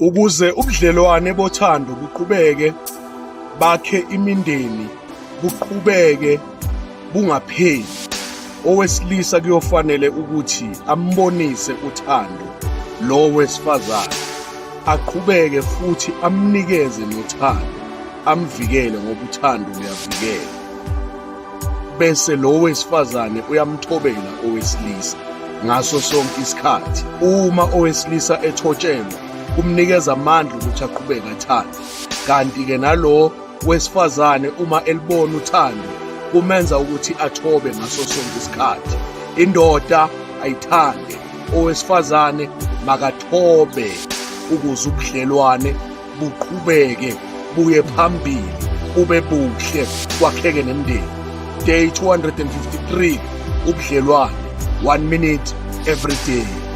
Ukuze ubudlelwane bothando buqhubeke, bakhe imindeni, buqhubeke bungapheli, owesilisa kuyofanele ukuthi ambonise uthando lo wesifazane, aqhubeke futhi amnikeze nothando, amvikele ngoba uthando luyavikela. Bese lo wesifazane uyamthobela owesilisa ngaso sonke isikhathi. Uma owesilisa ethotshelwa, kumnikeza amandla ukuthi aqhubeke athande. Kanti-ke nalo wesifazane uma elibona uthando, kumenza ukuthi athobe ngaso sonke isikhathi. Indoda ayithande, owesifazane makathobe ukuze ubudlelwane buqhubeke buye phambili, bube buhle, kwakheke nemndeni. Day 253, ubudlelwane, 1 minute every day.